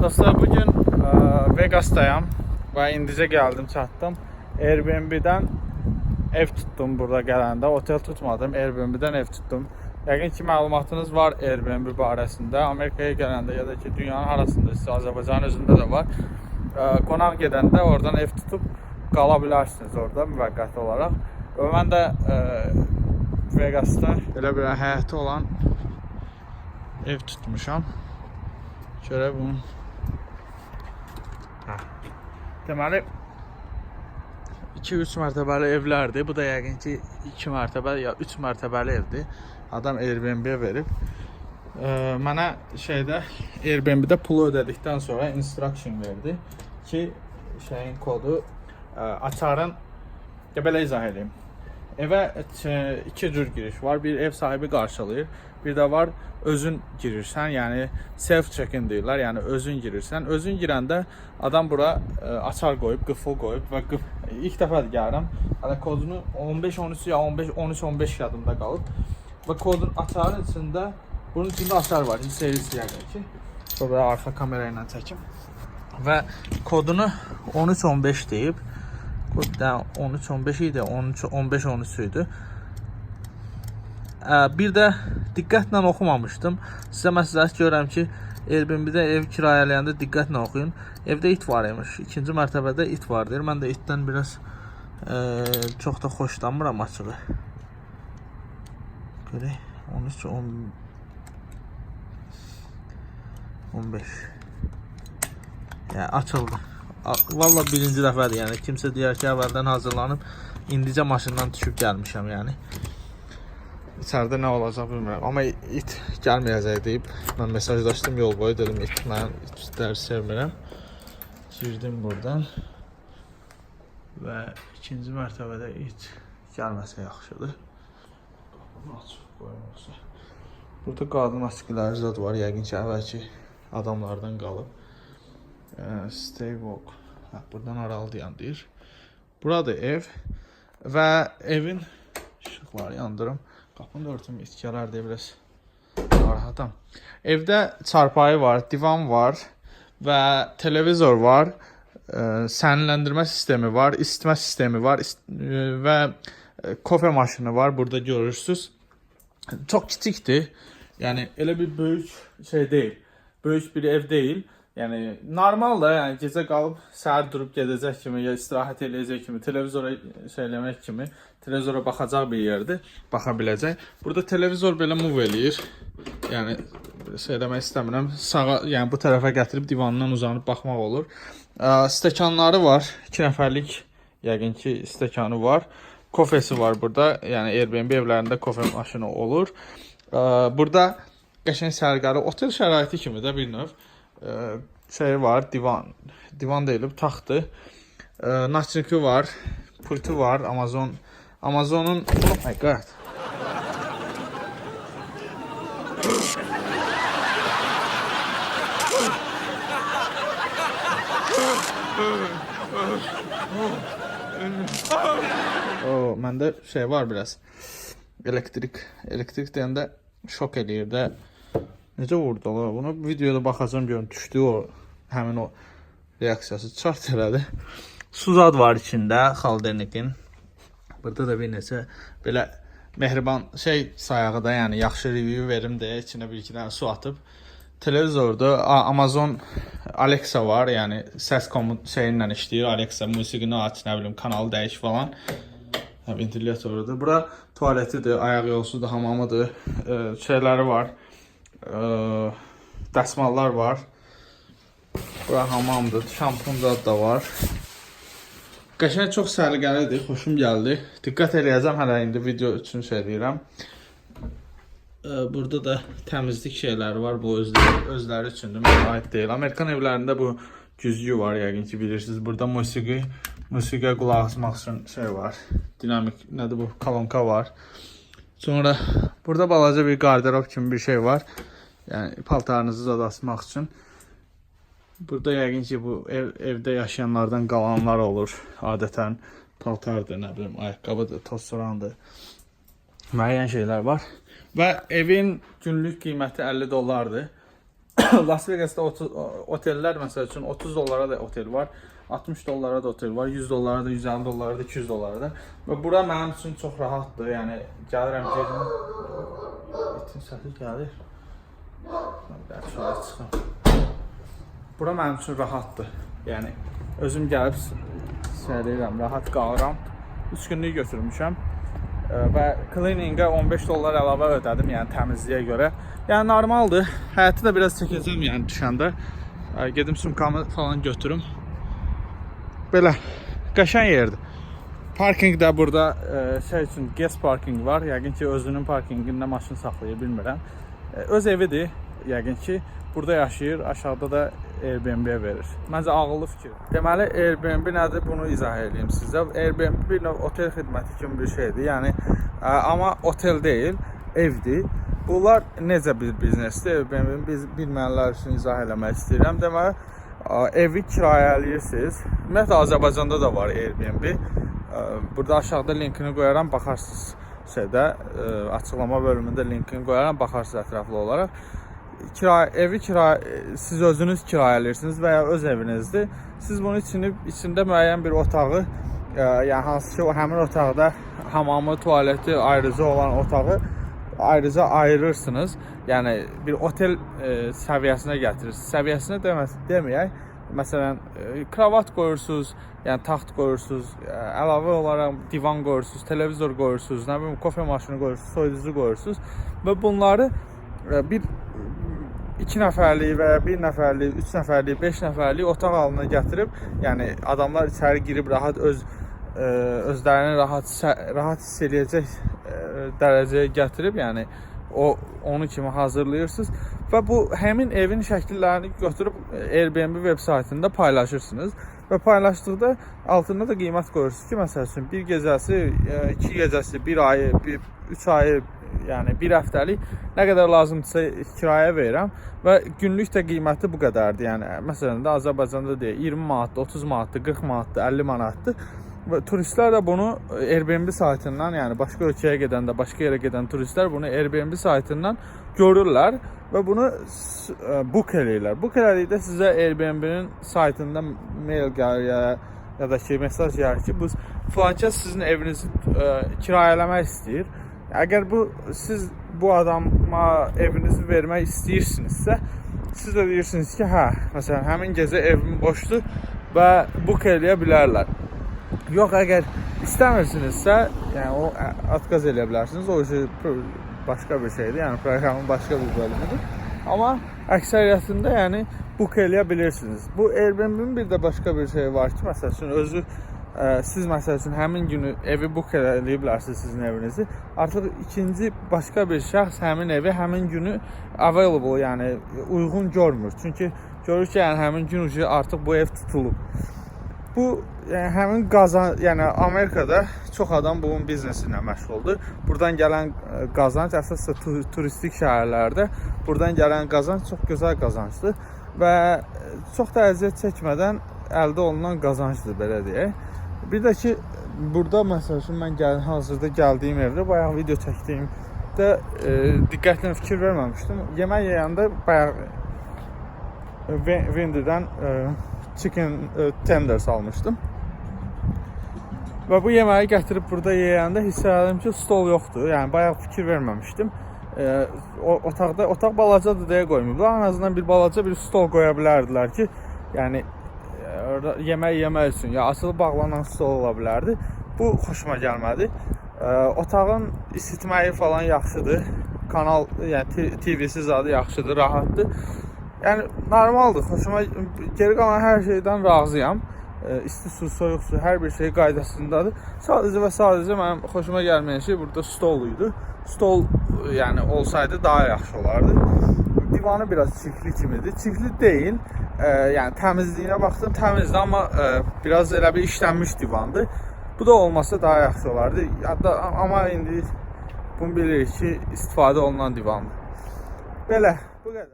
Dostlar, bugün Vegas'tayam və indicə gəldim, çatdım. Airbnb-dən ev tutdum burada gələndə. Otel tutmadım, Airbnb-dən ev tutdum. Yəqin ki, məlumatınız var Airbnb barəsində. Amerikaya gələndə ya da ki, dünyanın harasındasınız, Azərbaycanın özündə də var. Qonaq gedəndə oradan ev tutub qala bilərsiniz orada müvəqqəti olaraq. Və mən də Vegas'ta belə bir həyəti olan ev tutmuşam. Görək bunun. Hə. Deməli 2-3 mərtəbəli evlərdir. Bu da yəqin ki 2 mərtəbə ya 3 mərtəbəli evdir. Adam Airbnb-yə verib. Mənə şeydə Airbnb-də pulu ödədikdən sonra instruction verdi ki, şeyin kodu açarın, ya belə izah edeyim. Evə iki cür giriş var. Bir ev sahibi qarşılayır. Bir də var özün girirsən, yəni self check-in deyirlər, yəni özün girirsən. Özün girəndə adam bura açar qoyub, qıfıl qoyub və ilk dəfədir gəlirəm. Hələ kodunu 15 13 ya 15 13 15 yadımda qalıb. Və kodun açarın içində, bunun içində açar var. Hiss edirsiniz yəqin ki. Sonra arxa kamera ilə çəkim. Və kodunu 13 15 deyib. Kod da 13 15 idi, 13 15 13 idi. Bir də diqqətlə oxumamışdım. Sizə məsləhət görürəm ki, Airbnb-də ev kirayələyəndə diqqətlə oxuyun. Evdə it var imiş. İkinci mərtəbədə it var deyir. Mən də itdən biraz çox da xoşlanmıram açığı. Görək 13 10 15. Yəni açıldı. Valla birinci dəfədir, yəni kimsə deyər ki, əvvəldən hazırlanıb indicə maşından düşüb gəlmişəm yəni. İçəridə nə olacaq bilmirəm. Amma it gəlməyəcək deyib mən mesajlaşdım yol boyu, dedim it, mən itləri sevmirəm. Girdim buradan və ikinci mərtəbədə it gəlməsə yaxşıdır. Qapını açıq qoyum yoxsa. Burada qadın askıları zad var, yəqin ki, əvvəlki adamlardan qalıb. Stay woke. Hə, buradan aralı dayan deyir. Buradır ev və evin işıqları yandırım. Qapını da örtüm, it gələr deyə biraz narahatam. Evdə çarpayı var, divan var və televizor var. Sərinləndirmə sistemi var, isitmə sistemi var və kofe maşını var. Burada görürsüz. Çox kiçikdir. Yəni elə bir böyük şey deyil. Böyük bir ev deyil. Yəni normal da, yəni gecə qalıb səhər durub gedəcək kimi ya istirahət eləyəcək kimi, televizora şey eləmək kimi, televizora baxacaq bir yerdir, baxa biləcək. Burada televizor belə move eləyir. Yəni şey eləmək istəmirəm. Sağa, yəni bu tərəfə gətirib divandan uzanıb baxmaq olur. Stəkanları var. 2 nəfərlik yəqin ki stəkanı var. Kofesi var burada. Yəni Airbnb evlərində kofe maşını olur. Burada qəşəng səliqəli otel şəraiti kimi də bir növ şey var, divan. Divan deyilib, taxtdır. Noçniki var, pultu var, Amazonun. Oh my God. O, məndə şey var biraz. Elektrik, elektrik deyəndə şok eləyir də. Necə vurdu la? Bunu videoda baxacağam görüm düşdü o həmin o reaksiyası çart elədi. Su zad var içində xaldernikin. Burada da bir neçə belə mehriban şey sayağı da, yəni yaxşı review verim deyə içinə bir iki dənə su atıb. Televizorda Amazon Alexa var, yəni səs komut şeyinlə işləyir. Alexa musiqini aç, nə bilim kanalı dəyiş falan. Hə, ventilyatordur. Bura tualetidir, ayaq yolsudur, hamamıdır. Şeyləri var. Dəsmallar var. Bura hamamdır, şampun zad da var. Qəşəng, çox səliqəlidir, xoşum gəldi. Diqqət eləyəcəm, hələ indi video üçün şey deyirəm. Burada da təmizlik şeyləri var. Bu özləri üçündür, mənə aid deyil. Amerikan evlərində bu güzgü var, yəqin ki bilirsiniz. Burada musiqiyə qulaq asmaq üçün şey var. Dinamik, nədir bu? Kolonka var. Sonra burada balaca bir qarderob kimi bir şey var. Yəni paltarınızı zad asmaq üçün. Burada yəqin ki bu evdə yaşayanlardan qalanlar olur. Adətən paltardır, nə bilim, ayaqqabıdır, toz sorandır. Müəyyən şeylər var. Və evin günlük qiyməti 50 dollardır. Las Vegasda 30, otellər məsəl üçün 30 dollara da otel var, 60 dollara da otel var, 100 dollara da, 150 dollara da, 200 dollara da. Və bura mənim üçün çox rahatdır. Yəni gəlirəm, gedirəm. İtin səsi gəlir. Mən bir dənə çölə çıxım. Bura mənim üçün rahatdır. Yəni özüm gəlib səyirəm, rahat qalıram. 3 günlük götürmüşəm. Və cleaningə 15 dollar əlavə ödədim, yəni təmizliyə görə. Yəni normaldır. Həyəti də biraz çəkəcəm yəni düşəndə. Gedim sumkamı falan götürüm. Belə qəşəng yerdir. Parkinq də burada şey üçün guest parking var. Yəqin ki özünün parkinqində maşın saxlayır, bilmirəm. Öz evidir. Yəqin ki burada yaşayır, aşağıda da Airbnb verir. Məncə ağıllı fikir. Deməli Airbnb nədir? Bunu izah eləyim sizə. Airbnb bir növ otel xidməti kimi bir şeydir. Yəni amma otel deyil, evdir. Bunlar necə bir biznesdir? Airbnb biz bilməyənlər üçün izah eləmək istəyirəm. Deməli evi kirayələyirsiniz. Ümumiyyətlə Azərbaycanda da var Airbnb. Burada aşağıda linkini qoyaram, baxarsınız şeydə, açıqlama bölümündə linkini qoyaram, baxarsınız ətraflı olaraq. Kirayə evi kirayə siz özünüz kirayələyirsiniz və ya öz evinizdir. Siz bunun içində müəyyən bir otağı, yəni hansı ki o həmin otaqda hamamı, tualeti ayrıca olan otağı ayrıca ayırırsınız. Yəni bir otel səviyyəsinə gətirirsiniz. Səviyyəsinə deməyək. Məsələn, kravat qoyursunuz, yəni taxt qoyursunuz, əlavə olaraq divan qoyursunuz, televizor qoyursunuz, nə bilim kofe maşını qoyursunuz, soyuducu qoyursunuz və bunları bir iki nəfərlik və ya bir nəfərlik, üç nəfərlik, beş nəfərlik otaq halına gətirib, yəni adamlar içəri girib rahat özlərini rahat hiss eləyəcək dərəcəyə gətirib, yəni o onu kimi hazırlayırsınız və bu həmin evin şəkillərini götürüb Airbnb veb saytında paylaşırsınız və paylaşdıqda altında da qiymət qoyursunuz ki, məsəl üçün bir gecəsi, iki gecəsi, bir ayı, üç ayı, yəni bir həftəlik nə qədər lazımdırsa kirayə verirəm və günlük də qiyməti bu qədərdir. Yəni məsələn də Azərbaycanda deyək 20 manatdır, 30 manatdır, 40 manatdır, 50 manatdır. Və turistlər də bunu Airbnb saytından, yəni başqa ölkəyə gedəndə, başqa yerə gedən turistlər bunu Airbnb saytından görürlər və bunu book eləyirlər. Book elədikdə sizə Airbnb-nin saytında mail gəlir ya da ki mesaj gəlir ki, bu filankəs sizin evinizi kirayələmək istəyir. Əgər bu siz bu adama evinizi vermək istəyirsinizsə, siz də deyirsiniz ki, hə, məsələn, həmin gecə evim boşdur və book eləyə bilərlər. Yox, əgər istəmirsinizsə, yəni o отказ eləyə bilərsiniz. O işi başqa bir şeydir. Yəni proqramın başqa bir bölümüdür. Amma əksəriyyətində yəni book eləyə bilirsiniz. Bu Airbnb-in bir də başqa bir şey var ki, məsəl üçün özü siz məsəl üçün həmin günü evi book eləyiblərsə sizin evinizi, artıq ikinci başqa bir şəxs həmin evi həmin günü available, yəni uyğun görmür. Çünki görür ki, yəni həmin gün artıq bu ev tutulub. Bu yəni həmin qazan, yəni Amerikada çox adam bunun biznesi ilə məşğuldur. Buradan gələn qazanc əsas da turistik şəhərlərdə buradan gələn qazanc çox gözəl qazancdır və çox da əziyyət çəkmədən əldə olunan qazancdır belə deyək. Bir də ki burada məsəl üçün mən hazırda gəldiyim evdə bayaq video çəkdiyimdə diqqətlə fikir verməmişdim. Yemək yeyəndə bayaq Wendy'dən chicken tenders almışdım. Və bu yeməyi gətirib burada yeyəndə hiss elədim ki, stol yoxdur. Yəni bayaq fikir verməmişdim. O otaqda otaq balacadır deyə qoymayıblar. Ən azından bir balaca bir stol qoya bilərdilər ki, yəni orada yemək yemək üçün ya asılı bağlanan stol ola bilərdi. Bu xoşuma gəlmədi. Otağın isitməyi falan yaxşıdır. Kanal, yəni TV-si zadı yaxşıdır, rahatdır. Yəni normaldır. Xoşuma geri qalan hər şeydən razıyam. İsti su, soyuq su, hər bir şey qaydasındadır. Sadəcə və sadəcə mənim xoşuma gəlməyən şey burada stol idi. Stol yəni olsaydı daha yaxşı olardı. Divanı biraz çirkli kimidir. Çirkli deyil. Yəni təmizliyinə baxdım, təmizdir, amma biraz elə bir işlənmiş divandır. Bu da olmasa daha yaxşı olardı. Hətta amma indi bunu bilirik ki, istifadə olunan divandır. Belə, bu qədər.